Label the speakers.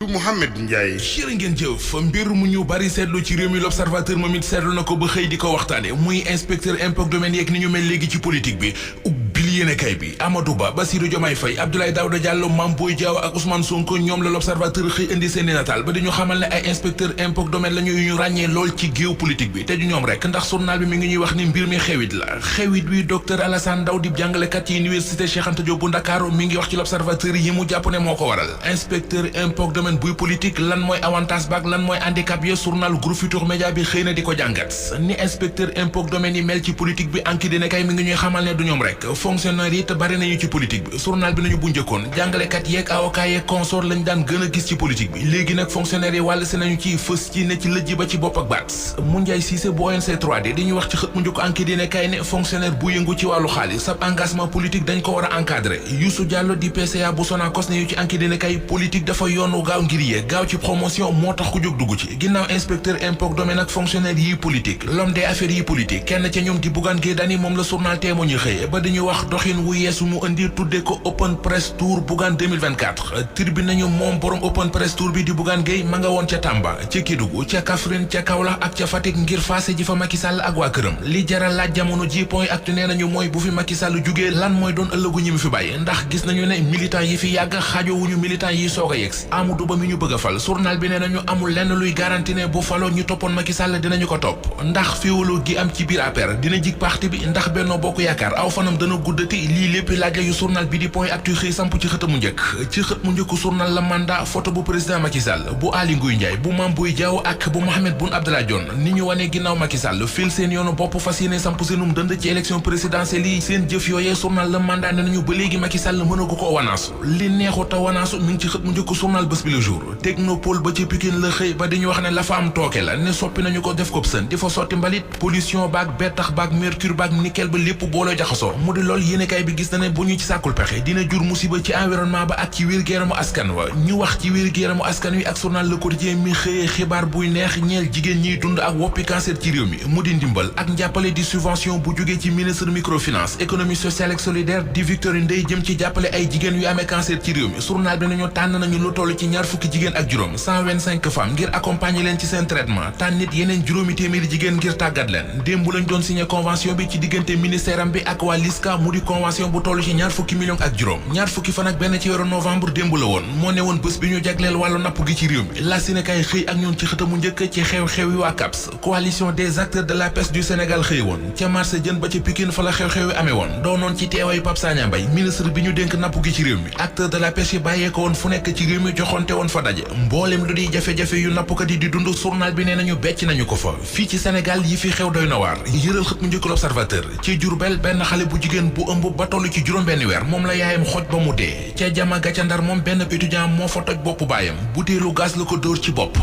Speaker 1: Mouhamed Ndiaye.
Speaker 2: jërë ngeen jëf mbir mu ñu bari seetlu ci réew mi l'observateur moom it seetlu na ko ba xëy di ko waxtaane muy inspecteur impôts domaines yeeg ni ñu mel léegi ci politique bi ubbil yéenekaay bi Amadou Ba Bassirou Diomaye Faye Abdoulaye Daouda Diallo Mame Boye Diao ak Ousmane Sonko ñoom la l'observateur xëy indi seeni nataal ba dañu xamal ne ay inspecteur impôts domaines la ñu ràññee lool ci géew politique bi te du ñoom rek ndax journal bi mi ngi ñuy wax ni mbir mi xewit la xewit wi docteur Alassane Ndao di jàngalekat ci université Cheikh Anta Diop bu Ndakaaru mi ngi wax ci l'observateur yi mu jàpp ne moo ko waral inspecteur impôts domaines buy politique lan mooy avantage baak lan mooy handicap ya journal Groupe Futurs Médias bi xëy na di ko jàngat ni inspecteur impôts domaines yi mel ci politique bi anki dina kay mi ngi ñuy xamal ne du ñoom rek fonctionnaire yi te bari nañu ci politique bi journal bi nañu bu njëkkoon jàngalekat yeeg avocat yeeg consort lañ daan gën a gis ci politique bi léegi nag fonctionnaire yi wàll si nañu ci fës ci ne ci lëjji ba ci bopp ak baat mu Ndiaye Cissé bu ONC 3D di ñu wax ci xët mu njëkk anki dina kay ne fonctionnaire bu yëngu ci wàllu xaalis sab engagement politique dañ ko war a encadrer Youssou Diallo di PCA bu Sonacos ne yu ci anki dina kay politique dafa yoonu gaaw ngir yéeg gaaw ci promotion moo tax ku jóg dugg ci ginnaaw inspecteur impôts domaines ak fonctionnaire yi politique l'homme des affaires yi politique kenn ca ñoom di Bougane Gueye Dany moom la journal Témoin ñu xëy ba dañu wax doxin wu yeesu mu indi tudde ko Open Press Tour Bougane 2024 tribune nañu moom borom Open Press Tour bi di Bougane Gueye ma nga woon ca Tamba ca Kédougou ca Kaffrine ca Kaolack ak ca Fatick ngir faase ji fa Macky Sall ak waa këram li jaral laaj jamono ji point actu nee nañu mooy bu fi Macky Sall jugee lan mooy doon ëllëgu ñi mu fi bàyyi ndax gis nañu ne militant yi fi yàgg xaajowuñu militant yi soog a yegsi Amadou Ba mi ñu bëgg a fal journal bi nee nañu amul lenn luy garanti ne bu faloo ñu toppoon Macky Sall dinañu ko topp ndax féewaloo gi am ci biir APR dina jig parti bi ndax Benno Bokk Yaakaar aw fanam dana guddati lii lépp laaj la yu journal bi di point actu xëy samp ci xët mu njëkk ci xët mu njëkk journal La Mandat photo bu président Macky Sall bu Aly Ngouille Ndiaye bu Mame Boye Diao ak bu Mahammed Boun Abdallah Dionne ni ñu wane ginnaaw Macky Sall fil seen yoonu bopp fas yéene samp seenum dënd ci élection présidentielle yi seen jëf yooyee journal La Mandat ne nañu ba léegi Macky Sall mënagu ko wanaasu li neexu ta wanaasu mi ngi ci xët mu njëkk journal Bës Bi Le Jour Technopole ba ci Pikine la xëy ba dañu wax ne la fa am tooke la ne soppi nañu ko def ko sën di fa sotti mbalit pollution baak bettax baak mercure baak nickel ba lépp booloo jaxasoo mu di lool yéenekaay bi gis na ne bu ñu ci sàkkul pexe dina jur musiba ci environnement ba ak ci wér-gu-yaramu askan wa ñu wax ci wér-gu-yaramu askan wi ak journal Le Quotidien mi xëyee xibaar buy neex ñeel jigéen ñiy dund ak woppi cancer ci réew mi mu di ndimbal ak njàppale di subvention bu jógee ci ministre microfinance économie sociale et solidaire di Victorine Ndeye jëm ci jàppale ay jigéen yu amee cancer ci réew mi journal bi nañu tànn nañu lu toll ci ñaar fukki jigéen ak juróom 125 femmes ngir accompagner leen ci seen traitement tànn nit yeneen juróomi téeméeri jigéen ngir tàggat leen démb lañ doon signé convention bi ci diggante ministère am bi ak waa LISCA mu di convention bu toll ci ñaar fukki millions ak juróom ñaar fukki fan ak benn ci weeru novembre démb la woon moo ne woon bés bi ñu jagleel wàllu napp gi ci réew mi la Sénégal xëy ak ñun ci xëtamu njëkk ci xew-xew yi waa CAPS coalition des acteurs de la pêche du Sénégal xëy woon ca marché jën ba ca Pikine fa la xew-xew yi amee woon doonoon ci teewaayu Pape Sagna Mbaye ministre bi ñu dénk napp gi ci réew mi acteur de la pêche yi bàyyee ko woon fu nekk ci réew mi joxonte woon fa daje mboolem lu di jafe-jafe yu nappkat yi di dund journal bi nee nañu becc nañu ko fa fii ci Sénégal yi fi xew doy na waar yëral xët mu njëkk l'Observateur ci Diourbel benn xale bu jigéen bu ëmb ba toll ci juróom-benn weer moom la yaayam xoj ba mu dee ca jama ga ca Ndar moom benn étudiant moo fa toj boppu baayam butéelu gaz la ko dóor ci bopp